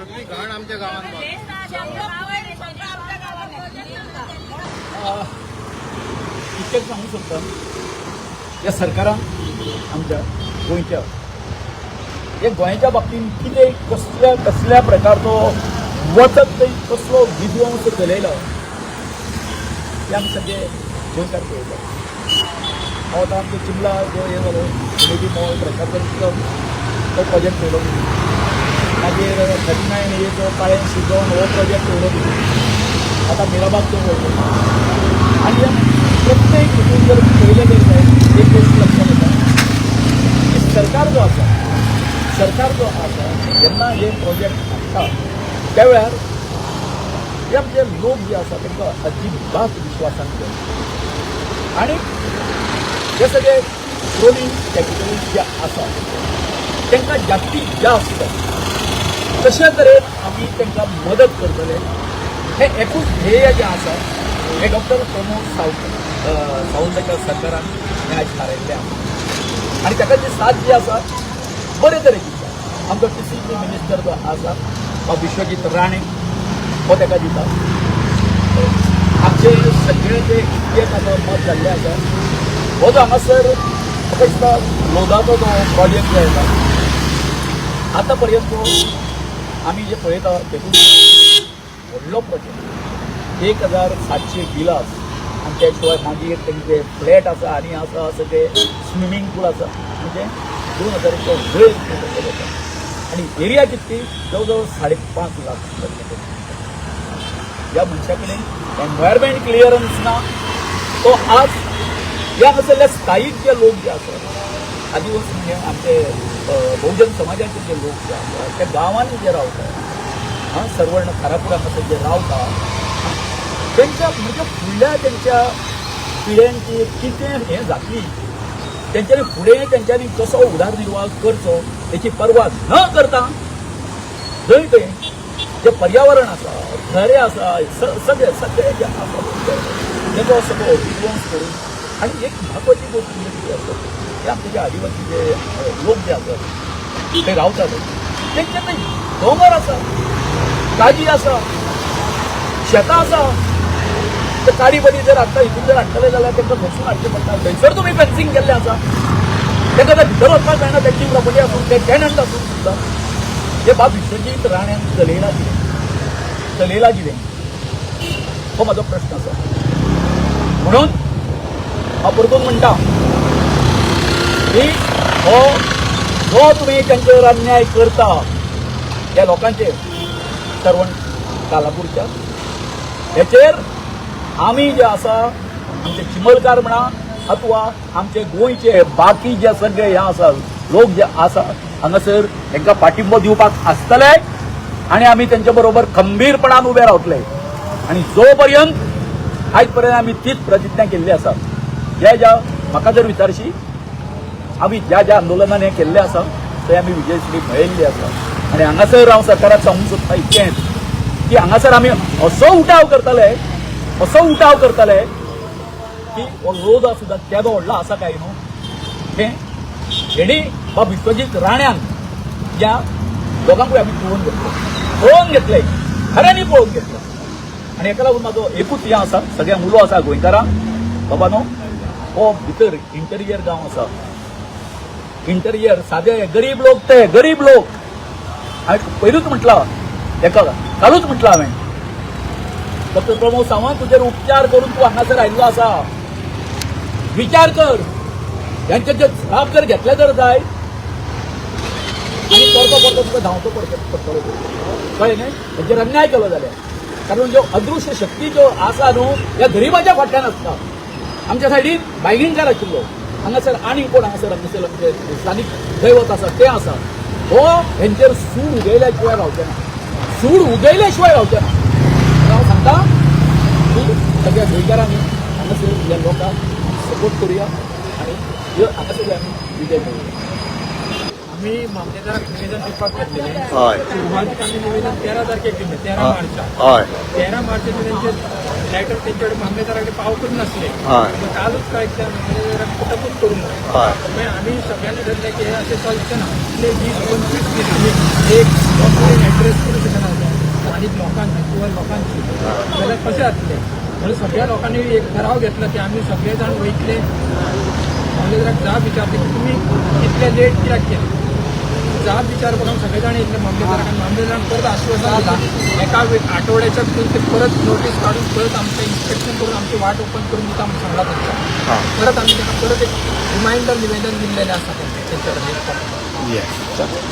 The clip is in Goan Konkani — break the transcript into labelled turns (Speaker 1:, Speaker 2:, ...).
Speaker 1: सगळी घाण आमच्या गांवांत
Speaker 2: इतकेंच सांगू शकता, ह्या सरकारान आमच्या गोंयच्या, हे गोंयच्या बाबतींत कितें कसल्या कसल्या प्रकारचो वचत थंय कसलो विध्वंस चलयलो ते आमी सगळे गोंयकार पळयता. हांव आतां आमचो चिमला जो हें जालो, युनिटी मॉल प्रशासन, तो प्रोजेक्ट पळयलो. मागीर 39 हे जो काळें शिजोवन हो प्रोजेक्ट पळयलो. आतां मिराबागचो पळयलो. आनी ह्या प्रत्येक हितून जर पळयलें जर जायत, एक गोश्ट लक्षात येता की सरकार जो आसा, जेन्ना हे प्रोजेक्ट हाडटा त्या वेळार हे आमचे लोक जे आसा तांकां अजिबात विश्वासान घेना आनी हे सगळे क्रोनी कॅपिटलिस्ट जे आसा तांकां जास्तीत जास्त कशे तरेन आमी तांकां मदत करतले हे एकूच ध्येय जें आसा हें डॉक्टर प्रमोद सावंताच्या सरकारान हें आयज थारायल्लें आसा. आनी ताका जी साथ जी आसा बरे तरेची आसा. आमचो टीसीपी मिनिस्टर जो आसा हो विश्वजीत राणे, हो ताका दिता. आमचे सगळे जे एक आतां मत जाल्लें आसा, हो जो हांगासर म्हाका दिसता लोदाचो जो प्रोजेक्ट जो येता, आतां पर्यंत आमी जे पळयता तेतून व्हडलो प्रोजेक्ट, 1700 विलास आनी त्या शिवाय मागीर तेंचे फ्लॅट आसा आनी आसा सगळे स्विमींग पूल आसा. म्हणजे 2000च्या वयर ते जाता आनी एरिया कितली? जवळ जवळ 5.5 लाख स्क्वेअर मिटर. ज्या मनशा कडेन एनवायरमेंट क्लियरन्स ना, तो आज ह्या हांगासरल्या स्थायीक जे लोक जे आसात, आदिवासी म्हणजे आमचे बहुजन समाजाचे जे लोक जे आसात, त्या गांवांनी जे रावतात, हां, सर्वर्ण खारापूर हांगासर जे रावता, तेंच्या म्हणजे फुडल्या तेंच्या पिळग्यांची कितें हें जातली, तेंच्यांनी फुडें तेंच्यांनी कसो उदरनिर्वाह करचो हेची पर्वा न करता जंय थंय जे पर्यावरण आसा, झरे आसा, सगळे सगळे जे आसा तेजो सगळो विध्वंस करून. आनी एक म्हत्वाची गोश्ट म्हणजे कितें आसा की आमचे जे आदिवासी जे लोक जे आसात ते रावतात तेंचे थंय दोंगर आसा, काजी आसा, शेतां आसा. ते काडी बडी जर हाडटा, हितून जर हाडटले जाल्यार तांकां थंयसून हाडचें पडटा. थंयसर तुमी फेन्सिंग केल्लें आसा, तांकां जर भितर वचपाक मेळना. तेंची प्रॉपर्टी आसून, ते टेनंट आसून सुद्दां हे बाब विश्वजीत राण्यान चलयला कितें, चलयला कितें, हो म्हाजो प्रश्न आसा. म्हणून हांव परतून म्हणटा की हो जो तुमी तांचेर अन्याय करता, ह्या लोकांचेर, सर्वण कालापूरच्या हेचेर आमी जे आसा, आमचे चिमलकार म्हणा अथवा आमचे गोंयचे बाकी जे सगळे हे आसा लोक जे आसा हांगासर, तांकां पाठिंबो दिवपाक आसतले आनी आमी तेंच्या बरोबर खंबीरपणान उबे रावतले. आनी जो पर्यंत आयज पर्यंत आमी तीच प्रतिज्ञा केल्ली आसा, ज्या ज्या म्हाका जर विचारशी, आमी ज्या ज्या आंदोलनान हें केल्लें आसा थंय आमी विजयश्री मेळयल्ली आसा. आनी हांगासर हांव सरकाराक सांगूंक सोदता इतकेंच की हांगासर आमी असो उठाव करतले, असो उठाव करतले की हो लोदा सुद्दां केदो व्हडलो आसा काय न्हू हें हेणी बाब विश्वजीत राण्यान ह्या दोगांकूय आमी पळोवन घेतलो, पळोवन घेतले, खऱ्यांनी पळोवन घेतले. आनी हेका लागून म्हाजो एकूच हें आसा, सगळ्यांक उलो आसा गोंयकारांक, बाबानो, हो भितर इंटरियर गांव आसा, इंटरियर सादे गरीब लोक, ते गरीब लोक. हांवें पयरूच म्हटलां तेका, कालूच म्हटलां हांवें, डॉक्टर प्रमोद सावंत, तुजेर उपचार करून तूं हांगासर आयिल्लो आसा. विचार कर, यांचे जे जाप जर घेतले जर जाय आनी परतो परतो तुका धांवचो पडटलो, कळ्ळें न्हय? हेंचेर अन्याय केलो जाल्यार, कारण ज्यो अदृश्य शक्ती ज्यो आसा न्हू, ह्या गरिबाच्या फाटल्यान आसता. आमच्या सायडीन बायगिणकार आशिल्लो, हांगासर आनी कोण हांगासर हांगासर आमचे स्थानीक दैवत आसा तें आसा. हो हेंचेर सूड उगयल्या शिवाय रावचें ना, सूड उगयल्या शिवाय रावचें ना. म्हणून हांव सांगता की सगळ्या गोंयकारांनी हांगासर ह्या लोकांक सपोर्ट करुया आनी ह्यो हांगासर आमी विजय मेळोवया.
Speaker 1: आमी मामलेदाराक निवेदन दिवपाक घेतलेलें. सुरवातीक आमी निवेदन 13 तारखेक दिल्लें, 13 मार्चाक. 13 मार्चाचे तेंचे लेटर तेंचे कडेन, मामलेदारा कडेन पावकूच नासले. मग कालूच काय त्या मामलेदाराक पुटपूच करूंक ना. मागीर आमी सगळ्यांनी ठरलें की हे अशें चलचें ना. इतले 20-25 दीस आमी एक कंप्लेन एड्रेस करूं शकना स्थानीक लोकांची किंवा लोकांची, जाल्यार कशें जातलें? म्हणून सगळ्या लोकांनी एक ठराव घेतला की आमी सगळे जाण वयतले, मामलेदाराक जाब विचारले की तुमी इतले लेट कित्याक केले. जाब विचारपाक आमी सगळे जाण येतले मामलेदाराक आनी मामलेदारान परत आश्वासन दिलां, एका आठवड्याच्या भितर ते परत नोटीस काडून परत आमचें इन्स्पेक्शन करून आमची वाट ओपन करून दिता म्हणून सांगला तांकां. परत आमी तांकां परत एक रिमायंडर निवेदन दिल्लेलें आसा तेंच्या कडेन.
Speaker 3: येस.